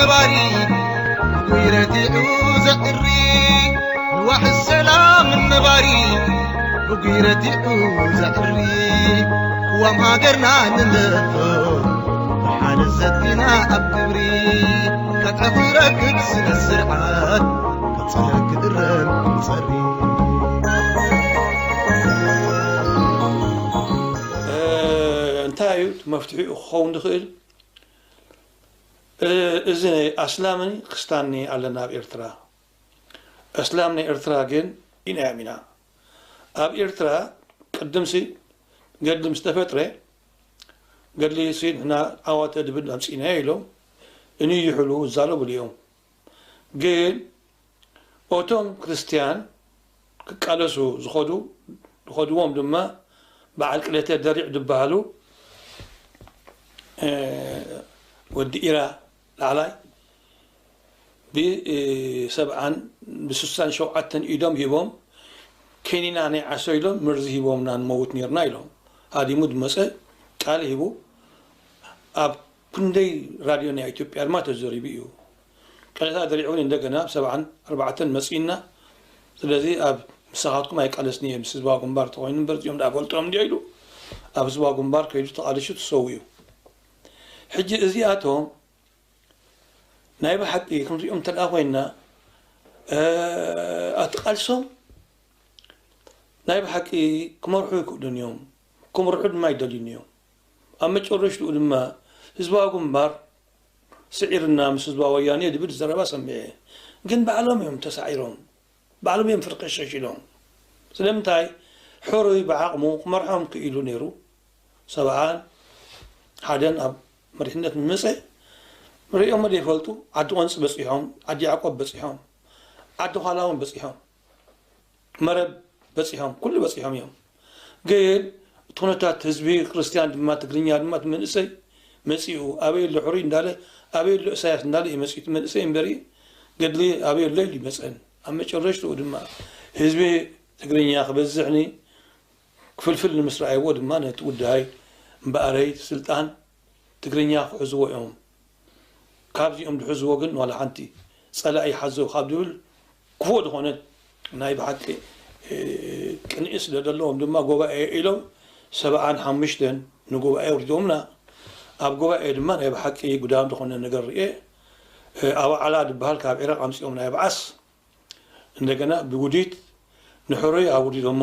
ነባሪ ብጉይ ረቲዑ ዘዕሪ፣ ንዋሕ ሰላም ነባሪ ብጉይ ረቲዑ ዘዕሪ፣ ቅዋም ሃገርና ንለፎ፣ ብሓደ ዘቲና ኣብ ግብሪ፣ ቀጥዒ ክረክብ ስነ ስርዓት፣ ቀጽለ ክእረም ጸሪ። እ፣ እንታይ እዩ እቲ መፍትሒኡ ክኸውን ዝኽእል? እ፣ እዚ ኣስላምኒ ክስታኒ ኣለና ኣብ ኤርትራ። ኣስላም ናይ ኤርትራ ግን ኢናዮም ኢና። ኣብ ኤርትራ ቅድምሲ ገድሊ ምስ ተፈጥረ፣ ገድሊ ሲ ንሕና ዓዋተ ድብል ኣምጺእናዮ ኢሎም፣ እኒ ይሕሉ ዝዛረቡሉ እዮም። ግን ኦቶም ክርስትያን ክቃለሱ ዝኸዱ፣ ዝኸድዎም ድማ በዓል ቅለተ ደሪዕ ዝበሃሉ፣ እ፣ ወዲ ኢራ ላዕላይ ብሰብዓን ብስሳን ሸውዓተን ኢዶም ሂቦም፣ ኬኒና ናይ ዓሶ ኢሎም መርዚ ሂቦምና ንመውት ኔርና ኢሎም። ሃዲሙ ዝመጸ ቃል ሂቡ ኣብ ክንደይ ራድዮ ናይ ኢትዮጵያ ድማ ተዘሪቡ እዩ። ቀለታ ደሪዑ እውን እንደገና ኣብ ሰብዓን ኣርባዕተን መጺእና። ስለዚ ኣብ ምሳኻትኩም ኣይቃለስን እየ፣ ምስ ህዝባዊ ግንባር ተኾይኑ እምበር እዚኦም ደኣ ፈልጦም እንዲዮ ኢሉ ኣብ ህዝባዊ ግንባር ከይዱ ተቓሊሱ ተሰዊኡ። ሕጂ እዚኣቶም ናይ ብሓቂ ክንሪኦም እንተ ደኣ ኮይንና፣ እ፣ ኣቲ ቃልሶም ናይ ብሓቂ ክመርሑ ይክእሉን እዮም፣ ክምርሑ ድማ ይደልዩን እዮም። ኣብ መጨረሽትኡ ድማ ህዝባዊ ግንባር ስዒርና ምስ ህዝባዊ ወያኔ ዝብል ዘረባ ሰሚዐ። ግን ባዕሎም እዮም ተሳዒሮም፣ ባዕሎም እዮም ፍርቅሸሽ ኢሎም። ስለምንታይ? ሕሩይ ብዓቕሙ ክመርሖም ክኢሉ ነይሩ። ሰብዓን ሓደን ኣብ መሪሕነት ምስ መጸ፣ ሪኦሞ ዘይፈልጡ፣ ዓዲ ቆንጺ በጺሖም፣ ዓዲ ያዕቆብ በጺሖም፣ ዓዲ ዃላ እውን በጺሖም፣ መረብ በጺሖም፣ ኩሉ በጺሖም እዮም። ግን እቲ ኩነታት ህዝቢ ክርስትያን ድማ ትግርኛ ድማ እቲ መንእሰይ መጺኡ፣ ኣበይ ኣሎ ሕሩይ እንዳለ፣ ኣበይ ኣሎ እሳያስ እንዳለ እዩ መጺኡ እቲ መንእሰይ እምበሪ፣ ገድሊ ኣበይ ኣሎ ኢሉ ይመጸን። ኣብ መጨረሽትኡ ድማ ህዝቢ ትግርኛ ክበዝሕኒ ክፍልፍል ንምስራኣይዎ ድማ ነቲ ጉዳይ እምበኣረይ ስልጣን ትግርኛ ክሕዝዎ እዮም። ካብዚኦም ዝሕዝዎ ግን ዋላ ሓንቲ ጸላኢ ሓዘው ካብ ዝብል ክፉእ ዝኾነ ናይ ብሓቂ፣ እ፣ ቅንኢ ስለ ዘለዎም ድማ ጉባኤ ኢሎም ሰብዓን ሓሙሽተን ንጉባኤ ኣውሪዶምና። ኣብ ጉባኤ ድማ ናይ ብሓቂ ጉዳም ዝኾነ ነገር ርኤ። እ፣ ኣባዓላ ዝበሃል ካብ ዒራቕ ኣምጺኦም ናይ ብዓስ እንደገና ብውዲት ንሕሩይ ኣውሪዶሞ።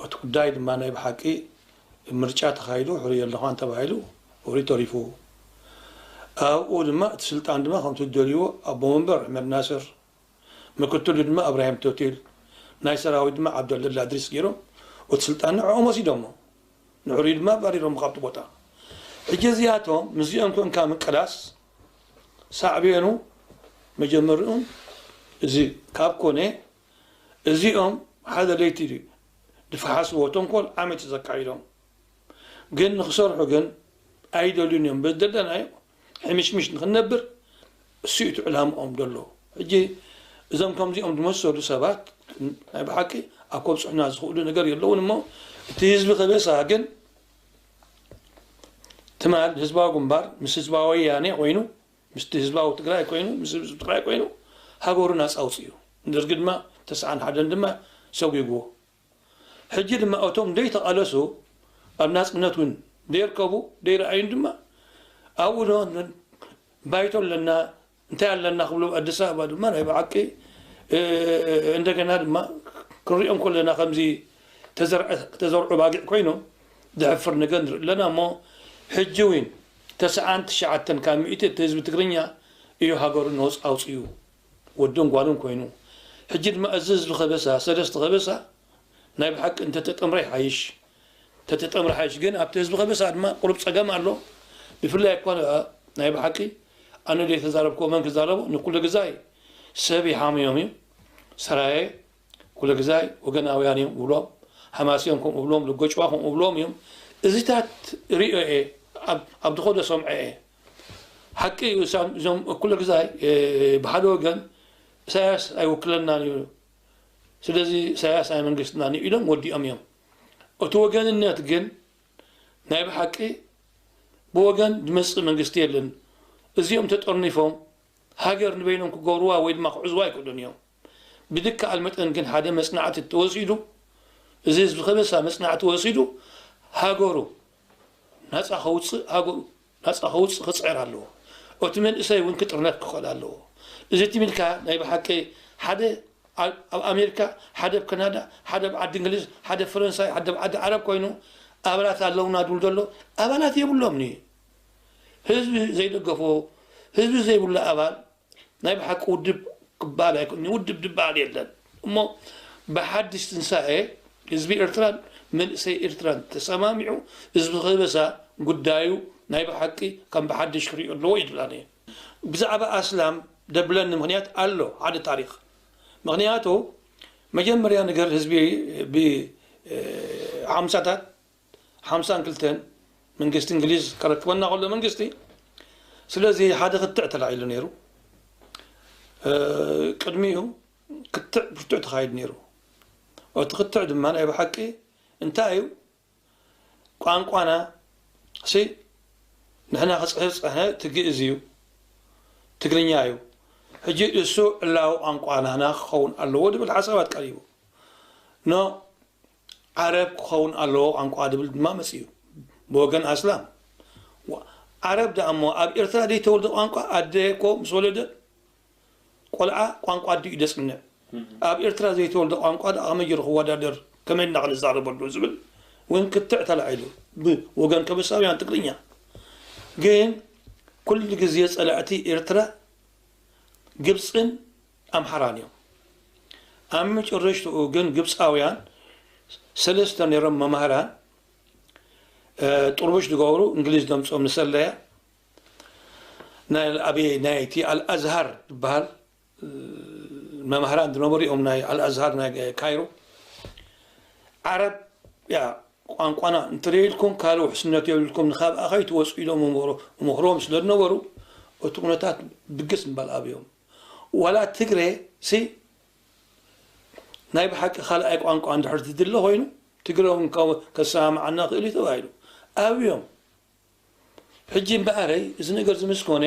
እቲ ጉዳይ ድማ ናይ ብሓቂ ምርጫ ተኻይዱ ሕሩይ ኣለኻን ተባሂሉ ሕሩይ ተሪፉ። ኣብኡ ድማ እቲ ስልጣን ድማ ከምቲ ዝደልይዎ ኣቦ መንበር ኣሕመድ ናስር፣ ምክትሉ ድማ እብራሂም ቶቲል፣ ናይ ሰራዊት ድማ ዓብደልላ እድሪስ ገይሮም እቲ ስልጣን ንዕኦም ወሲዶሞ። ንሕሩይ ድማ ኣባሪሮም ካብቲ ቦታ። ሕጂ እዚኣቶም ምስዚኦም ኮንካ ምቅላስ ሳዕቤኑ መጀመሪኡን እዚ ካብ ኮነ፣ እዚኦም ሓደ ለይቲ ድፈሓስዎ ተንኮል ዓመት እዩ ዘካይዶም። ግን ንክሰርሑ ግን ኣይደልዩን እዮም። በዚ ደለናዮ ሕምሽምሽ ንክንነብር እሱ እዩ እቲ ዕላምኦም ዘሎ። ሕጂ እዞም ከምዚኦም ዝመሰሉ ሰባት ናይ ብሓቂ ኣብ ከብፅሑና ዝኽእሉ ነገር የለውን እሞ፣ እቲ ህዝቢ ከበሳ ግን ትማል ህዝባዊ ግንባር ምስ ህዝባዊ ወያኔ ኮይኑ፣ ምስቲ ህዝባዊ ትግራይ ኮይኑ፣ ምስ ህዝቢ ትግራይ ኮይኑ ሃገሩ ናፃ ኣውፅኡ። ደርጊ ድማ ተስዓን ሓደን ድማ ሰጒግዎ። ሕጂ ድማ እቶም ደይተቓለሱ ኣብ ናፅነት እውን ደይርከቡ ደይረኣዩን ድማ ኣብኡ ዶ ባይቶ ኣለና እንታይ ኣለና ክብሉ ኣዲስ ኣበባ ድማ ናይ ብሓቂ፣ እ፣ እንደገና ድማ ክንሪኦም ከለና ከምዚ ተዘርዐ-፣ ተዘርዑ ባጊዕ ኮይኖም ዘሕፍር ነገር ንርኢ ኣለና እሞ፣ ሕጂ እውን ተስዓን ትሽዓተን ካብ ሚእቲ እቲ ህዝቢ ትግርኛ እዩ ሃገሩ ነፃ ኣውፅኡ፣ ወድን ጓልን ኮይኑ። ሕጂ ድማ እዚ ህዝቢ ከበሳ፣ ሰለስተ ከበሳ ናይ ብሓቂ እንተተጠምረ ይሓይሽ። እንተተጠምረ ይሓይሽ። ግን ኣብቲ ህዝቢ ከበሳ ድማ ቁሩብ ፀገም ኣሎ። ብፍላይ እኳ ናይ ብሓቂ ኣነ ዘይተዛረብክዎ መን ክዛረቦ? ንኩሉ ግዛይ ሰብ ይሓምዮም እዩ። ሰራየ ኩሉ ግዛይ ወገናውያን እዮም እብሎም፣ ሓማስዮም ከምኡ እብሎም፣ ልጎጭዋ ከምኡ እብሎም እዮም። እዚታት ሪኦ እየ፣ ኣብ፣ ኣብ ዝኸዶ ሰምዐ እየ። ሓቂ እዩ፣ እሳም-፣ እዞም ኩሉ ግዛይ፣ እ፣ ብሓደ ወገን ኢሳያስ ኣይውክለናን እዩ፣ ስለዚ ኢሳያስ ኣይመንግስትናን እዩ ኢሎም ወዲኦም እዮም። እቲ ወገንነት ግን ናይ ብሓቂ ብወገን ዝመጽእ መንግስቲ የለን። እዚኦም ተጠርኒፎም ሃገር ንበይኖም ክገብርዋ ወይ ድማ ክሕዝዋ ኣይክእሉን እዮም። ብድከኣል መጠን ግን ሓደ መጽናዕቲ ተወሲዱ፣ እዚ ህዝቢ ከበሳ መጽናዕቲ ወሲዱ፣ ሃገሩ ናጻ ከውጽእ፣ ሃገሩ ናጻ ከውጽእ ክጽዕር ኣለዎ። እቲ መንእሰይ እውን ክጥርነፍ ክኽእል ኣለዎ። እዚ ትም ኢልካ ናይ ብሓቂ ሓደ ኣብ ኣብ ኣሜሪካ፣ ሓደ ኣብ ካናዳ፣ ሓደ ኣብ ዓዲ እንግሊዝ፣ ሓደ ኣብ ፈረንሳይ፣ ሓደ ኣብ ዓዲ ዓረብ ኮይኑ ኣባላት ኣለውና ድብል ዘሎ ኣባላት የብሎምን እዩ። ህዝቢ ዘይደገፎ፣ ህዝቢ ዘይብሉ ኣባል ናይ ብሓቂ ውድብ ክበሃል ኣይክእልን። ውድብ ዝበሃል የለን። እሞ ብሓድሽ ትንሳኤ ህዝቢ ኤርትራን መንእሰይ ኤርትራን ተሰማሚዑ ህዝቢ ከበሳ ጉዳዩ ናይ ብሓቂ ከም ብሓድሽ ክሪኦ ኣለዎ ይድብላኒ። ብዛዕባ ኣስላም ደብለኒ ምኽንያት ኣሎ፣ ሓደ ታሪኽ። ምኽንያቱ መጀመርያ ነገር ህዝቢ ብ ሓምሳታት ሓምሳን ክልተን መንግስቲ እንግሊዝ ከረክበና ከሎ መንግስቲ፣ ስለዚ ሓደ ክትዕ ተላዒሉ ነይሩ። ቅድሚኡ ክትዕ ብርቱዕ ተኻይዱ ነይሩ። እቲ ክትዕ ድማ ናይ ብሓቂ እንታይ እዩ? ቋንቋና ሲ ንሕና ክጽሕፍ ዝጸንሐ እቲ ግእዝ እዩ፣ ትግርኛ እዩ። ሕጂ እሱ ዕላዊ ቋንቋ ናህና ክኸውን ኣለዎ ድብል ሓሳባት ቀሪቡ። ኖ ዓረብ ክኸውን ኣለዎ ቋንቋ ድብል ድማ መጽኡ ብወገን ኣስላም። ዓረብ ደኣ እሞ ኣብ ኤርትራ ዘይተወልደ ቋንቋ ኣደ እኮ ምስ ወለደት ቆልዓ ቋንቋ ኣዲኡ ደጽንዕ። ኣብ ኤርትራ ዘይተወልደ ቋንቋ ደኣ ከመይ ገይሩ ክወዳደር፣ ከመይ እና ክንዛረበሉ ዝብል እውን ክትዕ ተላዒሉ ብወገን ከበሳውያን ትግርኛ። ግን ኩሉ ግዜ ጸላእቲ ኤርትራ ግብጽን ኣምሓራን እዮም። ኣብ መጨረሽትኡ ግን ግብጻውያን ሰለስተ ነይሮም መማህራን ጥርቡሽ ዝገብሩ እንግሊዝ ደምጾም ንሰለያ ናይ ኣበይ ናይቲ ኣልኣዝሃር ዝበሃል መማህራን ዝነበሩ እዮም። ናይ ኣልኣዝሃር ናይ ካይሮ ዓረብ ያ ቋንቋና እንተደይልኩም ካልእ ውሕስነት የብልኩም ንካብኣ ከይትወፁ ኢሎም መምክሮም ስለ ዝነበሩ እቲ ኩነታት ብግስ ምባል ኣብዮም። ዋላ ትግረ ሲ ናይ ብሓቂ ካልኣይ ቋንቋ እንድሕር ዝድለ ኮይኑ ትግረ እውን ከሰማምዓና ክእል እዩ ተባሂሉ ኣብዮም። ሕጂ እምበኣረይ እዚ ነገር እዚ ምስ ኮነ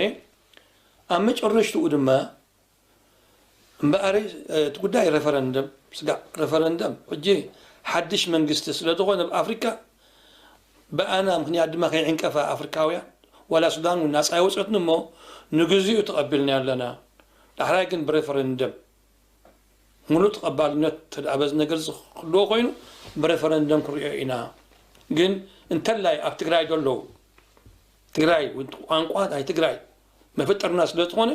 ኣብ መጨረሽትኡ ድማ እምበኣረይ እቲ ጉዳይ ሬፈረንደም ስጋዕ ሬፈረንደም ሕጂ ሓድሽ መንግስቲ ስለ ዝኾነ ኣብ ኣፍሪካ ብኣና ምክንያት ድማ ከይዕንቀፋ ኣፍሪካውያን ዋላ ሱዳን እውን ናፃ ይወፀትን እሞ ንግዚኡ ተቐቢልና ኣለና። ዳሕራይ ግን ብሬፈረንደም ሙሉእ ተቐባልነት ተደኣ በዚ ነገር እዚ ክህልዎ ኮይኑ ብሬፈረንደም ክሪኦ ኢና። ግን እንተላይ ኣብ ትግራይ ዘለዉ ትግራይ ቋንቋ ናይ ትግራይ መፈጠርና ስለ ዝኾነ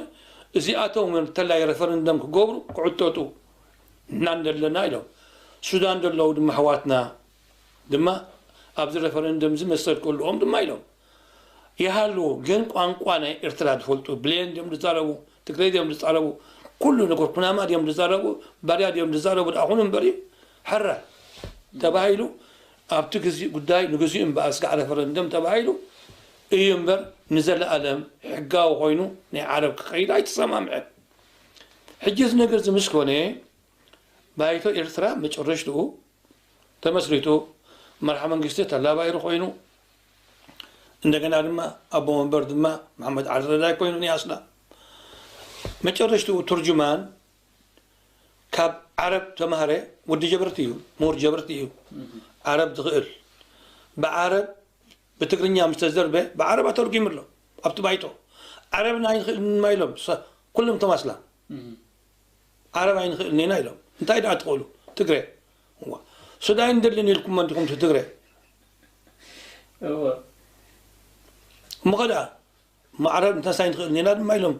እዚኣቶም እውን እንተላይ ሬፈረንደም ክገብሩ ክዕተቱ እና እንደለና ኢሎም። ሱዳን ዘለዉ ድማ ኣሕዋትና ድማ ኣብዚ ሬፈረንደም እዚ መሰል ክህልዎም ድማ ኢሎም። ይሃሉ ግን ቋንቋ ናይ ኤርትራ ዝፈልጡ ብሌን ድዮም ዝዛረቡ ትግረ ድዮም ዝዛረቡ ኩሉ ነገር ኩናማ ድዮም ዝዛረቡ ባርያ ድዮም ዝዛረቡ ደኣ ኩኑ እምበር እዩ ሕራይ ተባሂሉ ኣብቲ ግዜ ጉዳይ ንግዚኡ እምበኣር ስጋዕ ሬፈረንደም ተባሂሉ እዩ እምበር ንዘለኣለም ሕጋዊ ኮይኑ ናይ ዓረብ ክኸይድ ኣይተሰማምዐን። ሕጂ እዚ ነገር እዚ ምስ ኮነ ባይቶ ኤርትራ መጨረሽትኡ ተመስሪቱ መርሓ መንግስቲ ተላባይሪ ኮይኑ እንደገና ድማ ኣቦ መንበር ድማ መሓመድ ዓሊ ረዳይ ኮይኑ ናይ ኣስላም መጨረሽትኡ ቱርጅማን ካብ ዓረብ ተማህረ ወዲ ጀበርቲ እዩ ምሁር ጀበርቲ እዩ ዓረብ ዝኽእል ብዓረብ ብትግርኛ ምስ ተዘርበ ብዓረብ ኣተርጉሙ ኣሎ ኣብቲ ባይቶ ዓረብና ኣይንኽእልን ድማ ኢሎም ኩሎም እቶም ኣስላም ዓረብ ኣይንኽእልን ኢና ኢሎም እንታይ ደኣ ትኽእሉ ትግረ እዋ ሱዳይ እንደልን ኢልኩም እንዲኹም ትግረ እሞ ኸዳ እሞ ዓረብ እንተሳይ ንኽእል ኔና ድማ ኢሎም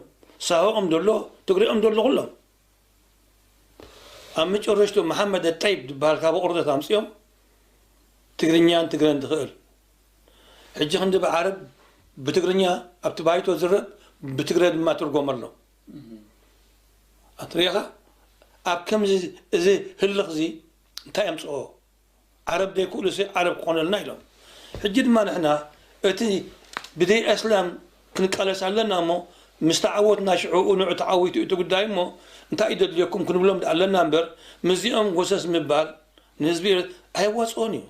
ሳሆኦም ደሎ ትግሬኦም ደሎ ኩሎም ኣብ መጨረሽቱ መሓመድ ጠይብ ዝበሃል ካብ ቁርደት ኣምፅኦም ትግርኛን ትግረን ዝኽእል ሕጂ ክንዲ ብዓረብ ብትግርኛ ኣብቲ ባይቶ ዝረብ ብትግረ ድማ ትርጎም ኣሎ ኣትሪኻ ኣብ ከምዚ እዚ ህልኽ እዚ እንታይ ኣምፅኦ ዓረብ ዘይክእሉ ሲ ዓረብ ክኾነልና ኢሎም ሕጂ ድማ ንሕና እቲ ብደይ ኣስላም ክንቃለስ ኣለና እሞ ምስ ተዓወትና ሽዑኡ ንዑ ተዓዊቱ እቲ ጉዳይ እሞ እንታይ እዩ ደድልየኩም ክንብሎም ኣለና እምበር ምስዚኦም ጎሰስ ምባል ንህዝቢ ኣየዋፅኦን እዩ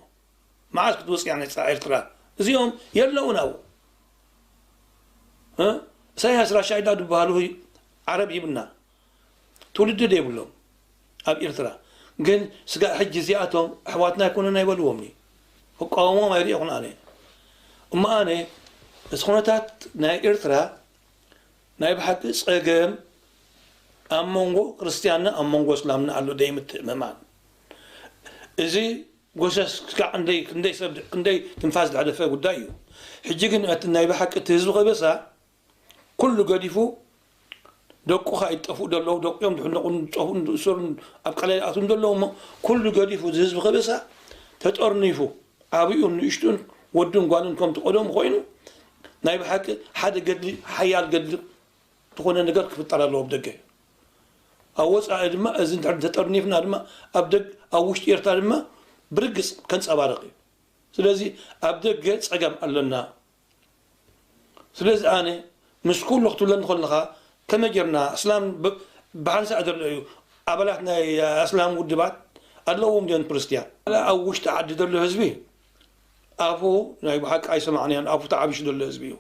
መዓስ ክትወፅያ ነፃ ኤርትራ እዚኦም የለውን ኣብኡ ኢሳያስ ራሻይዳ ዝበሃሉ ዓረብ ይብና ትውልዲ ዶ የብሎም ኣብ ኤርትራ። ግን ስጋ ሕጂ እዚኣቶም ኣሕዋትና ኣይኮኑን ኣይበልዎም እዩ። ክቃወሞም ኣይሪእኹን ኣነ። እሞ ኣነ እቲ ኩነታት ናይ ኤርትራ ናይ ብሓቂ ጸገም ኣብ መንጎ ክርስትያንና ኣብ መንጎ እስላምና ኣሎ ደይምትእምማን። እዚ ጎሰስ ክሳዕ ክንደይ ክንደይ ሰብ ክንደይ ትንፋስ ዝሕለፈ ጉዳይ እዩ። ሕጂ ግን እቲ ናይ ብሓቂ እቲ ህዝቢ ከበሳ ኩሉ ገዲፉ ደቁ ከኣ ይጠፍኡ ዘለዉ፣ ደቁ እዮም ዝሕነቑን ዝጠፍኡን ዝእሰሩን ኣብ ቀላይ ይኣትዉን ዘለዉ እሞ ኩሉ ገዲፉ እዚ ህዝቢ ከበሳ ተጠርኒፉ ዓብዩን ንእሽቱን ወዱን ጓልን ከምቲ ቀደሙ ኮይኑ ናይ ብሓቂ ሓደ ገድሊ ሓያል ገድሊ ዝኾነ ነገር ክፍጠር ኣለዎ ኣብ ደገ። ኣብ ወጻኢ ድማ እዚ እንድሕር ተጠርኒፍና ድማ ኣብ ደግ ኣብ ውሽጢ ኤርትራ ድማ ብርግጽ ከንጸባርቕ እዩ። ስለዚ ኣብ ደገ ጸገም ኣለና። ስለዚ ኣነ ምስ ኩሉ ክትብለኒ ከለኻ ከመይ ጌርና እስላም ብ- ብሓንሳእ ዘሎ እዩ ኣባላት ናይ እስላም ውድባት ኣለዎም ድዮም ክርስትያን ኣብ ውሽጢ ዓዲ ዘሎ ህዝቢ ኣፉ ናይ ብሓቂ ኣይሰማዕናዮን ኣፉ ተዓቢሹ ዘሎ ህዝቢ እዩ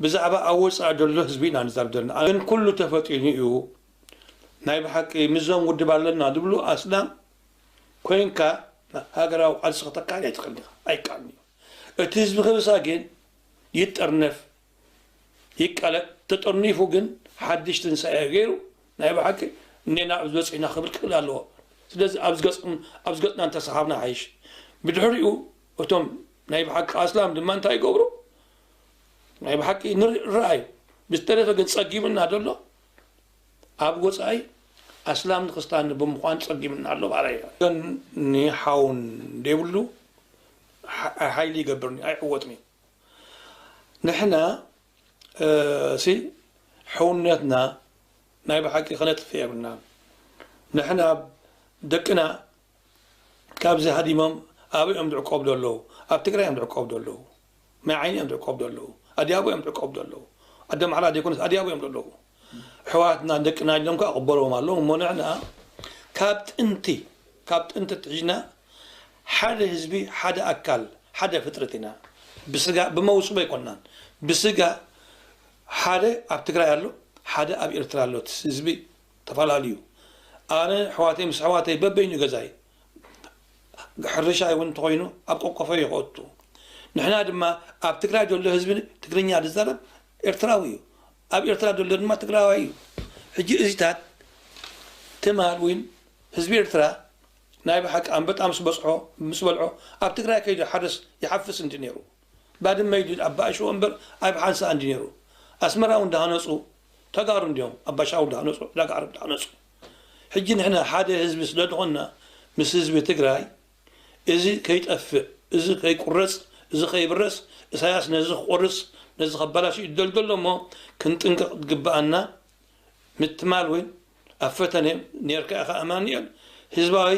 ብዛዕባ ኣብ ወፃኢ ዘሎ ህዝቢ ኢና ንዛረብ ዘለና ግን ኩሉ ተፈጢኑ እዩ ናይ ብሓቂ ምዞም ውድብ ኣለና ዝብሉ ኣስላም ኮይንካ ሃገራዊ ቃልሲ ከተካይድ ኣይትኽእልን ኢኻ ኣይከኣልን እዩ እቲ ህዝቢ ከበሳ ግን ይጠርነፍ ይቃለጥ ተጠርኒፉ ግን ሓድሽ ትንሳኤ ገይሩ ናይ ብሓቂ እኔና ኣብዚ በፂሕና ክብል ክኽእል ኣለዎ ስለዚ ኣብዚ ገፅና እንተሰሓብና ሓይሽ ብድሕሪኡ እቶም ናይ ብሓቂ ኣስላም ድማ እንታይ ይገብሩ ናይ ብሓቂ ንርኣዩ ብዝተረፈ ግን ፀጊምና ዘሎ ኣብ ወፃኢ ኣስላም ንክስታን ብምኳን ፀጊምና ኣሎ ባዕላ ግን ንሓውን ዘይብሉ ሓይሊ ይገብርኒ ኣይዕወጥኒ ንሕና ሲ ሕውነትና ናይ ብሓቂ ክነጥፍእ የብልናን ንሕና ደቅና ካብዚ ሃዲሞም ኣበይ እዮም ዝዕቆቡ ዘለዉ ኣብ ትግራይ እዮም ዝዕቆቡ ዘለዉ ማይ ዓይኒ እዮም ዝዕቆቡ ዘለዉ ኣዲያቦ እዮም ዝዕቆቡ ዘለዉ ኣደ ማዕላ ዘይኮነስ ኣዲያቦ እዮም ዘለዉ ኣሕዋትና ደቅና ኢሎም ከዓ ቅበልዎም ኣለዉ እሞ ንሕና ካብ ጥንቲ ካብ ጥንቲ ትሒዝና ሓደ ህዝቢ ሓደ ኣካል ሓደ ፍጥረት ኢና ብስጋ ብመውፅቦ ኣይኮናን ብስጋ ሓደ ኣብ ትግራይ ኣሎ ሓደ ኣብ ኤርትራ ኣሎ ህዝቢ ተፈላለዩ ኣነ ኣሕዋተይ ምስ ኣሕዋተይ በበይኑ ገዛይ ሕርሻ እውን እንተኮይኑ ኣብ ቆቆፈ ይኸቱ ንሕና ድማ ኣብ ትግራይ ዘሎ ህዝቢ ትግርኛ ዝዛረብ ኤርትራዊ እዩ ኣብ ኤርትራ ዘሎ ድማ ትግራዋይ እዩ ሕጂ እዚታት ትማል እውን ህዝቢ ኤርትራ ናይ ብሓቂ ኣንበጣ ምስ በፅሖ ምስ በልዖ ኣብ ትግራይ ከይዱ ሓረስ ይሓፍስ እንዲ ነይሩ ባድመ ኢሉ ኣብ ባእሽዎ እምበር ኣብ ሓንሳእ እንዲ ነይሩ ኣስመራ እውን ዳሃነፁ ተጋሩ እንዲዮም ኣብ ባሻው ዳሃነፁ ዕዳጋ ዓረብ ዳሃነፁ ሕጂ ንሕና ሓደ ህዝቢ ስለ ዝኾንና ምስ ህዝቢ ትግራይ እዚ ከይጠፍእ እዚ ከይቁረፅ እዚ ከይብረስ እሳያስ ነዚ ክቆርስ ነዚ ከባላሽ ይደልደሎ እሞ ክንጥንቀቕ ዝግበኣና ምትማል ወይ ኣብ ፈተነ ነርካ ኢኻ ኣማኒኤል ህዝባዊ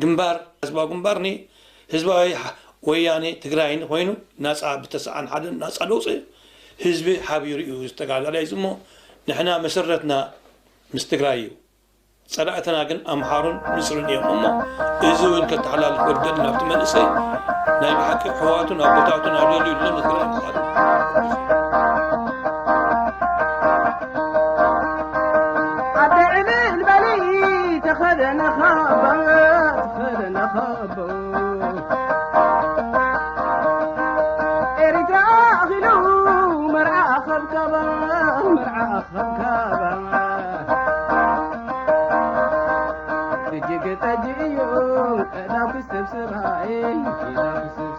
ግንባር ህዝባዊ ግንባር ኒ ህዝባዊ ወያኔ ትግራይን ኮይኑ ናፃ ብተሰዓን ሓደን ናፃ ደውፀ ህዝቢ ሓቢሩ እዩ ዝተጋዳላይ ዝሞ ንሕና መሰረትና ምስ ትግራይ እዩ ጸላእትና ግን ኣምሓሩን ምስርን እዮም እሞ እዚ እውን ከተሓላልፍ ወደድ ናብቲ መንእሰይ ናይ ብሓቂ ኣሕዋቱን ኣቦታቱን ኣደልዩ ሎም ንትግራይ ምዃኑ ኣደዕብል በሊ ተኸደነ ካባ ተኸደነ ካባ ኤሪትራ ኣኺሉ መርዓ ኸብካባ መርዓ ኸብካባ እጅግ ጠጅ እዩ ዳጉስ ሰብ ሰብኣይ ዳጉስ